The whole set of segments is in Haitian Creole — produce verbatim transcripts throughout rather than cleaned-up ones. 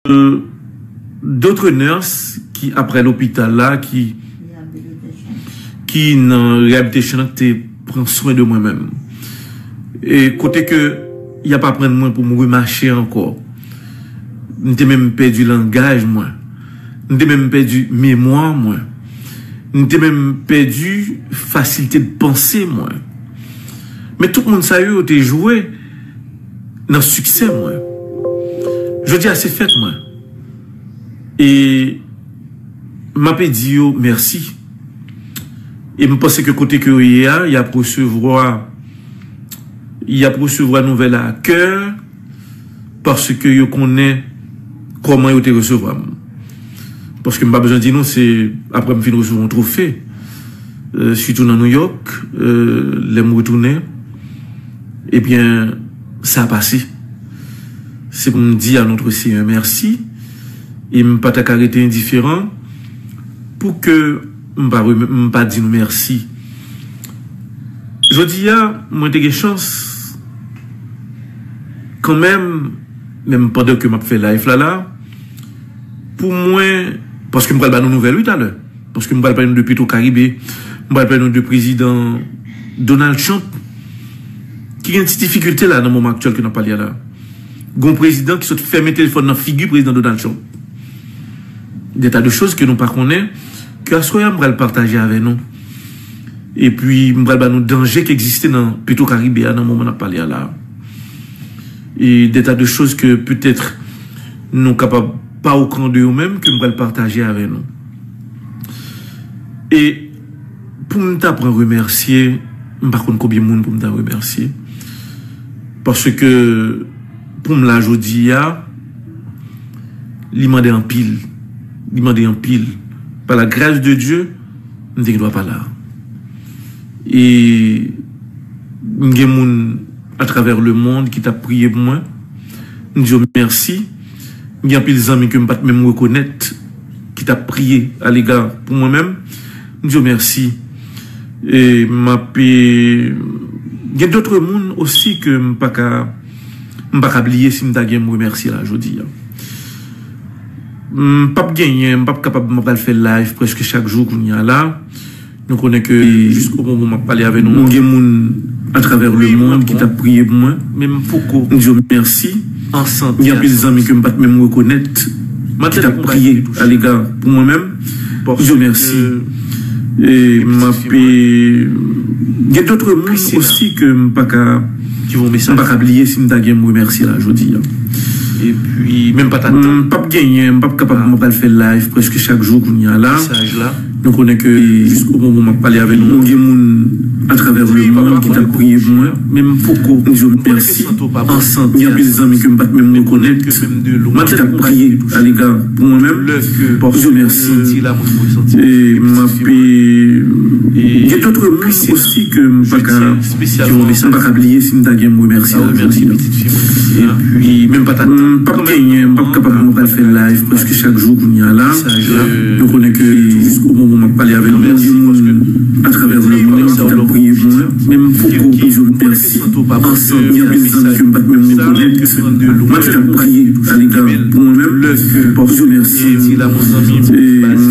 euh, d'autres nurses ki apre lopital la, ki, ki nan rehabilitation an, te pran swen de mwen menm. E kote ke y ap aprann mwen pou m remache ankò. M te menm pèdi langaj mwen. M te menm pèdi memwa mwen. M te menm pèdi fasilite de panse mwen. Men tout moun sa yo, yo te jwe nan siksè mwen. Jodi a, se fèt mwen. E m ape di yo mèsi. E m panse ke kote ke yo ye a, y ap resevwa, y ap resevwa nouvèl la a kè, paske yo konnen kòman yo te resevwa m. Paske m pa bezwen di nou, se apre m fin resevwa yon twofe, euh, sitou nan New York, euh, lè m retounen, ebyen, sa pase. Se pou m di a notre Seigneur mèsi, e m pa ta ka rete endiferan pou ke m pa, reme- m pa di nou mèsi. Jodi a, mwen te gen chans, kanmenm, menm pandan ke m ap fè live la la, pou mwen, paske m pral ba nou nouvèl, wi, talè. Paske m pral pale nou de Petro Caribe, m pral pale nou de prezidan Donald Trump, ki gen ti difikilte la nan moman aktyèl ke n ap pale a la. Gon prezidan ki sot fèmen telefòn nan figi prezidan Donald Trump. Des tas de choses ke nou pa konnen, ke aswè a m pral pataje avè nou. Epi m pral ba nou danje ki egziste nan Petro Caribe a nan moman n ap pale a la. E des tas de choses ke petèt nou kapab pa okouran de yo menm, ke m pral pataje avè nou. E pou m ta pran remèsye, m pa konn konbyen moun pou m ta remèsye. Paske pou m la jodi a, li mande anpil. Li mande anpil. Par la grâce de Dieu, m te gen dwa pa la. E m gen moun atravè lemonn ki t ap priye pou mwen. M di yo mèsi. M gen anpil zanmi ke m pa t menm rekonèt ki t ap priye alega pou mwen menm. M di yo mèsi. E m ap, e, gen dòt moun osi ke m pa ka, m pa ka bliye si m ta gen m remèsye la jodi a. M p ap genyen, m p ap kapab, m pral fè live prèske chak jou kounye a la. Nou konnen ke jis o moman m ap pale avè nou an, gen moun atravè lemonn ki t ap priye pou mwen. Men m poko. M di yo mèsi. Gen anpil zanmi ke m pa t menm rekonèt ki t ap priye alega pou mwen menm. M di yo mèsi. E m ap, e, gen dòt moun osi ke m pa ka, m pa ka bliye si m ta gen m remèsye la jodi a. Epi, menm pa ta tan. M p ap genyen, m p ap kapab, m pral fè live prèske chak jou kounye a la. Mesaj la. Nou konnen ke jis o moman m ap pale avè nou an, gen moun atravè lemonn ki t ap priye pou mwen. Men m poko. M di yo mèsi. Gen anpil zanmi ke m pa t menm rekonèt ki t ap priye alega pou mwen menm. M di yo mèsi. E m ap, e, gen dòt moun osi ke m pa ka, m pa ka bliye si m ta gen m remèsye la jodi a. Epi, menm pa ta tan. M p ap genyen, m p ap kapab, m pral fè live prèske chak jou kounye a la. Nou konnen ke jis o moman m ap pale avè nou an, gen moun atravè lemonn ki t ap priye pou mwen. Men m poko. M di yo mèsi. Gen anpil zanmi ke m pa t menm rekonèt ki t ap priye alega pou mwen menm. M di yo mèsi. E m ap, e, gen dòt moun osi ke m pa ka, m pa ka bliye si m ta gen m remèsye la jodi a. Epi, menm pa ta tan. M p ap genyen, m p ap kapab, m pral fè live prèske chak jou kounye a la. Nou konnen ke jis o moman m ap pale avè nou an, gen moun atravè lemonn ki t ap priye pou mwen. Men m poko. M di yo mèsi. Priye alega pou mwen menm. M di yo mèsi. E m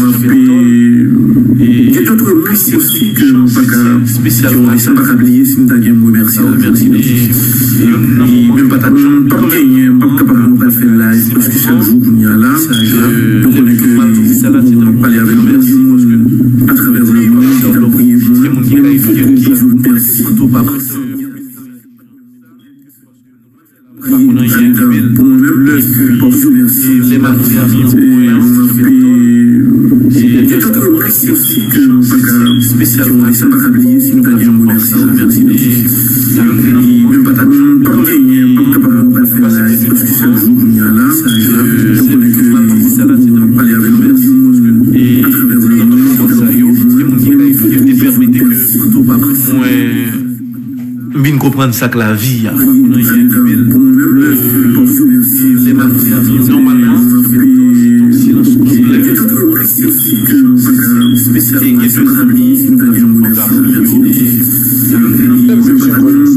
ap, e, gen dòt moun osi ke m pa ka, m pa ka bliye si m ta gen m remèsye la jodi a. Menm pa ta tan. M p ap genyen, m p ap kapab, m pral fè live prèske chak jou kounye a la. Nou konnen ke jis o moman m ap pale avè nou an, gen moun atravè lemonn ki t ap priye pou mwen. Men m poko. M vin konprann sa k lavi a. Nòmalman, se yon silans konplè. E gen dòt moun ki konfòtab.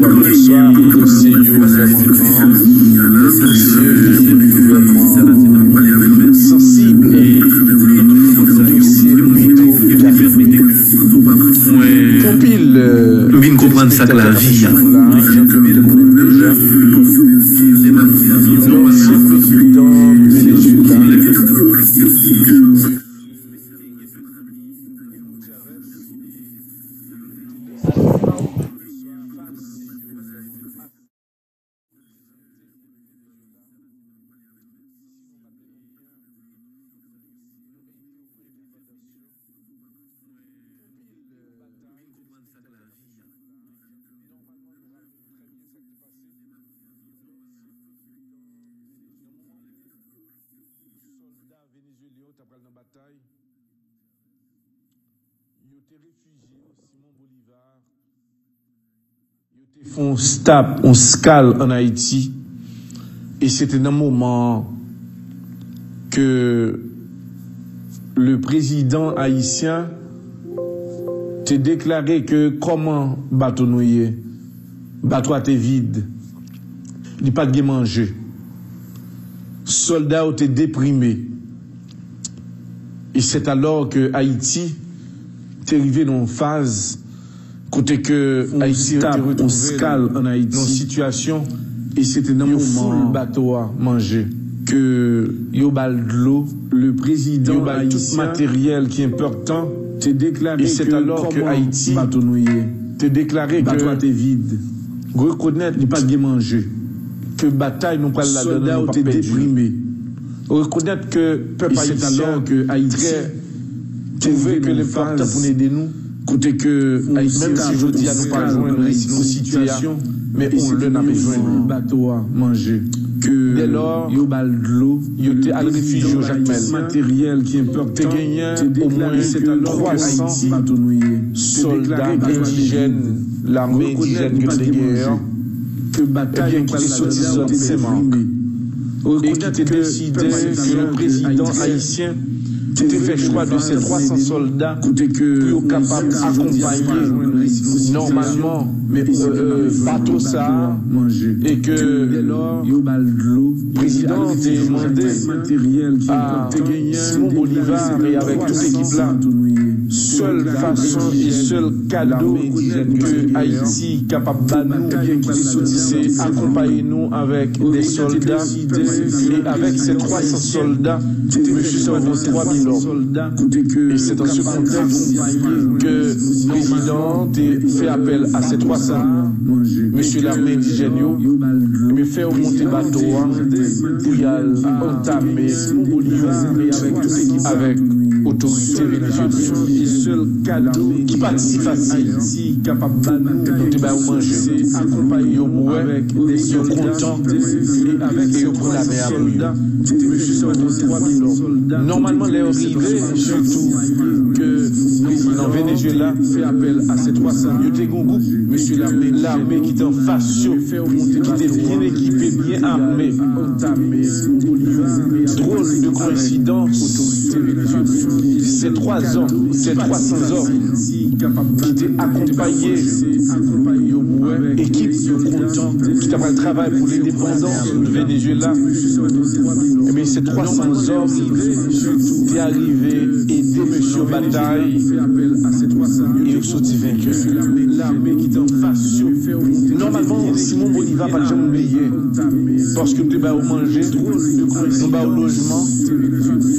Bonswa, bonswa, Senyè, bonswa. N konprann sa k lavi a. Sòlda venezuelyen yo ta pral nan batay. Yo te refijye yo Simon Bolivar. Yo te fè yon stop, yon skal ann Ayiti. E se te nan moman an ke le prezidan ayisyen te deklare ke kòman bato nou ye, bato a te vid, li pa t gen manje. Sòlda yo te deprime. E c'est alors que Ayiti te rive nan yon faz kote ke Ayiti te retwouve l nan yon sitiyasyon e se te nan moman foul bato a manje, ke yo ba l dlo, yo ba l tout materyèl ki enpòtan, e c'est alors que Ayiti te deklare ke rekonèt li pa t gen manje, ke batay nou pral ladan an nou p ap pèdi. Rekonèt ke pèp ayisyen trè twouve ke l enpòtan pou n ede nou, kote ke menm si jodi a nou pa jwenn res nou site a, men yon lè n ap jwenn bato a manje. Dèlò, yo ba l dlo, yo te al refijye yo Jakmèl. Te genyen omwen twa san sòlda endijèn lame endijèn ke te genyen an, ebyen, ki te soti zòn Senmak, e ki te deside ke le prezidan ayisyen te fè chwa de se twa san sòlda pou yo kapab akonpaye nòmalman, euh, bato sa a, e ke prezidan an te mande a Simon Bolivar e avèk tout ekip la, sèl fason e sèl kado ke Ayiti kapab ba nou, ebyen, ki te soti, se akonpaye nou avèk de sòlda, e avèk se twa san sòlda, mesye sa yo vo twa mil lòm. E se dans ce contexte ke prezidan an te fè apèl a se twa san mesye lame endijèn yo, ebyen, fè yo monte bato a pou y al antame yon lyanj avèk otorite venezuelyen. Ki pa ti fasil. Nou te ba yo manje, yo bwè, yo kontan, e yo pran lamè a pou yo. Nòmalman, lè yo rive, sitou ke nan Venezuela, yo te gen yon gwoup lame ki te anfas yo, ki te byen ekipe, byen ame. Drôle de coïncidence, se twa zòm, se twa san zòm ki te akonpaye ekip ki t ap pral travay pou lendepandans Venezuela. Ebyen, se twa san zòm te arive ede mesye yo batay e yo soti venkè. Nòmalman, Simon Bolivar pa t janm bliye, paske nou te ba yo manje, nou ba yo lojman,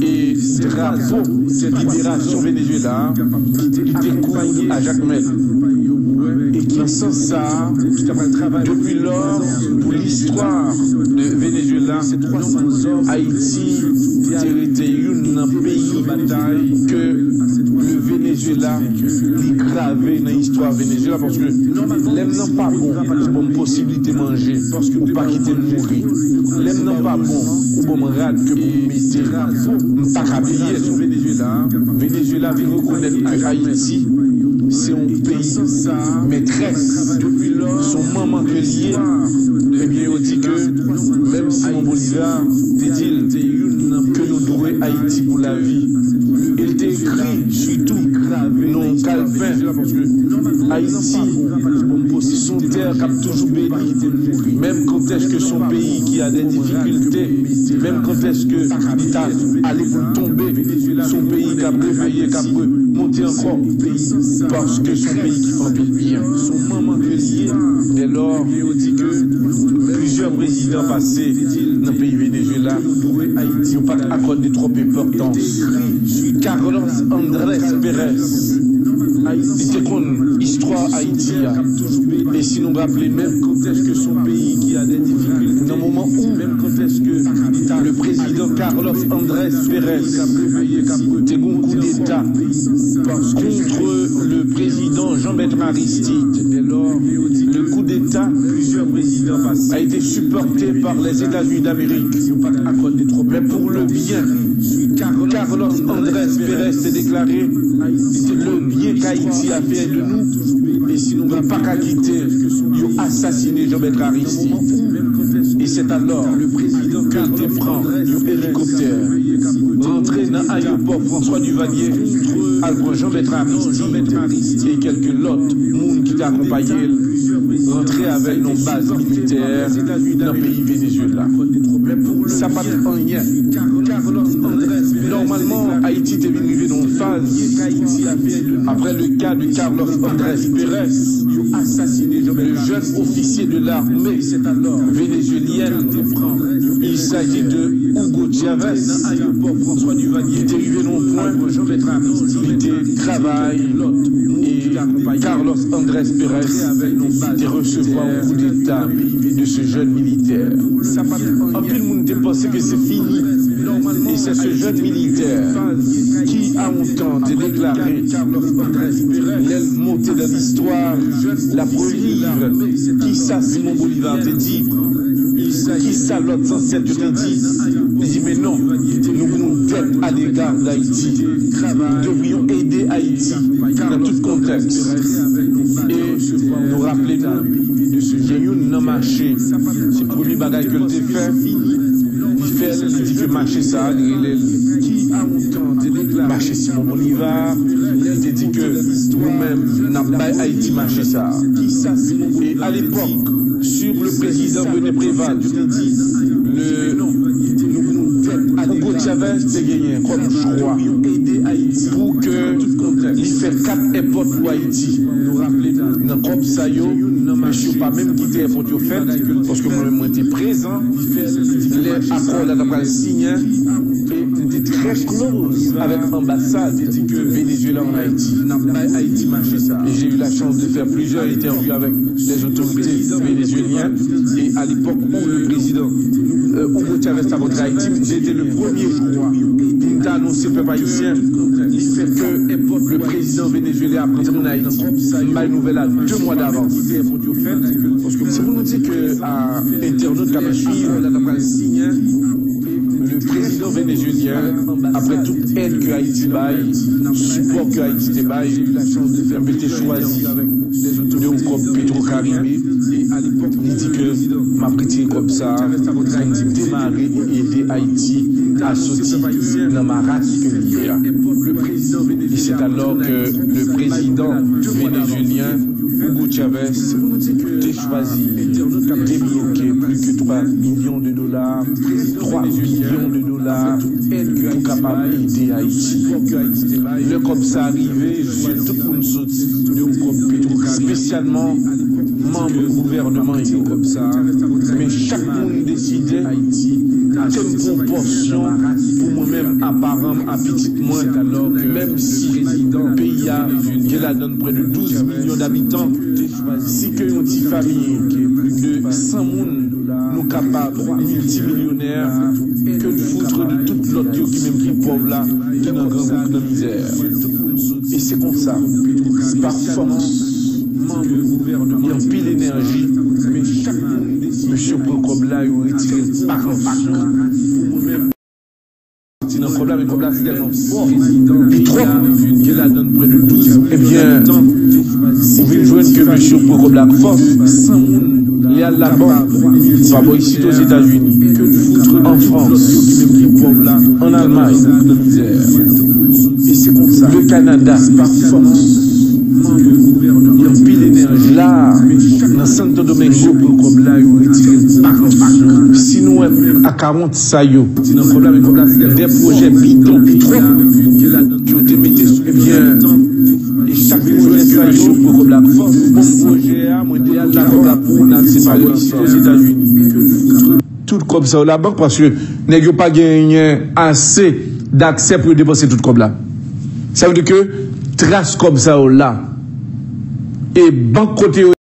e drapo liberasyon Venezuela a, li te kouvri a Jakmèl. E nan sans sa a, depi lò, pou listwa de Venezuela, Ayiti te rete youn nan peyi ke le Venezuela li grave nan istwa Venezuela, paske lè m nan pa bon, ou ban m posiblite manje, ou pa kite m mouri. Lè m nan pa bon, ou ban m rad ke pou m mete. M pa ka bliye tou. Venezuela vin rekonèt ke Ayiti se yon peyi mètrès, se yon manman ke l ye. Ebyen, yo di ke menm Simon Bolivar te di l ke nou dwe Ayiti pou lavi. E l te Ekri sitou nan kalpen Ayiti, se yon tè k ap toujou beni, menm kantèske se yon peyi ki a de difikilte, menm kantèske li ta ale pou l tonbe, se yon peyi k ap reveye, k ap remonte ankò, paske se yon peyi ki fè anpil byen. Se yon manman ke li ye. Dèlò, yo di ke plizyè prezidan pase nan peyi Venezuela, yo pa t akòde twòp enpòtans. Carlos Andrés Pérez, li te konn istwa Ayiti a. E si nou raple nou, nan moman où le président Carlos Andrés Pérez te gon koudeta contre le président Jean-Bertrand Aristide, le coup d'État a été supporté par les États-Unis d'Amérique. Mais pour le bien, Carlos Andrés Pérez te deklare, le bien k'Ayiti a fè de nou, e si nou pa ka kite yo asasine Jean-Bertrand Aristide. E c'est alors ke l te pran yon elikoptè, rantre nan ayewopò François Duvalier, al pran Jean-Bertrand Aristide e kèlke lòt moun ki te akonpaye l, rantre avè l nan baz militè nan peyi Venezuela. Sa pa t anyen. Nòmalman, Ayiti te vin rive nan yon faz, après le cas de Carlos Andrés Pérez, le jeune officier de l'armée vénézuélienne, il s'agit de Hugo Chavez, ki te rive nan yon pwen, li te travay, e Carlos Andrés Pérez te resevwa yon koudeta de ce jeune militaire. Anpil moun te panse ke se fini. E se ce jeune militaire qui, à un temps, te deklare, lè l monte dans l'histoire, l ap reviv kisa Simon Bolivar te di, kisa lòt zansèt yo te di. Li di, men non, nou gen yon dèt à l'égard d'Haïti. Nous devrions aider Haïti dans tout contexte. E nou raple nou, gen youn nan mache, se premye bagay ke l te fè, li fè l, li di ke mache sa a, li rele l mache Simon Bolivar, li te di ke nou menm, n ap bay Ayiti mache sa a. E alepòk, sou le président René Préval, le Hugo Chavez te genyen kòm chwa pou ke li fè kat èpòt pou Ayiti. Nan kòb sa yo, mesye yo pa menm kite èpòt yo fèt, paske mwen menm mwen te prezan lè akò la ta pral siyen, e m te trè close avèk anbasad Venezuela en Ayiti. E j'ai eu la chance de faire plusieurs interviews avec les autorités vénézuéliennes. Et à l'époque où le président euh, Hugo Chavez t ap antre Ayiti, m te te le premye jou pou m te anonse pèp ayisyen ke le président vénézuélien ap rantre an Ayiti. M bay nouvèl la de mwa davans. Se pou nou di ke a entènot k ap swiv, le président vénézuélien, après tout èd ke Ayiti bay, sipò ke Ayiti te bay, yo te chwazi de yon kòb Petro Caribe. Li di ke m ap retire kòb sa a pou m demare e ede Ayiti a soti nan maras ke li ye a. Et c'est alors que le président vénézuélien Hugo Chavez te chwazi debloke plis ke twa milyon de dola, twa milyon de dola pou kapab ede Ayiti. Lè kòb sa a rive, zye tout moun soti, espesyalman manm gouvènman yo. Men chak moun deside ke m pran pòsyon pou mwen menm, a paran m, a pitit mwen, menm si peyi a gen ladan l prè de douz milyon d'abitan, si ke yon ti fanmi de san moun, nou kapab miltimilyonè, que foutre de tout lòt yo ki menm ki pòv la, ki nan grangout, nan mizè. E se konsa, pa fòs, ni anpil enèji, mesye pran kòb la, yo retire l pak an pak. Ti nan kòb la, men kòb la se tèlman fò, li twòp. Ebyen, ou vin jwenn ke mesye pran kòb la ak fòs, li al labank, pa bò isit Ozetazini, an Frans, an Almay, nan mizè. E se konsa. Le Canada, pa fòs, gen anpil enèji la, nan Santo Domingo, pran kòb la, yo retire l pa. Si nou wè akawont sa yo, nan kòb la, men kòb la, se de pwojè bidon, bidon, yo te mete sou, ebyen, e chak pwojè sa yo, pran kòb la, bon pwojè a, mwen te al la, kòb la pou n al separe l ansanm. Tout kòb sa yo labank, paske nèg yo pa genyen ase daksè pou yo depanse tout kòb la. Sa vle di ke tras kòb sa yo la. E bank kote yo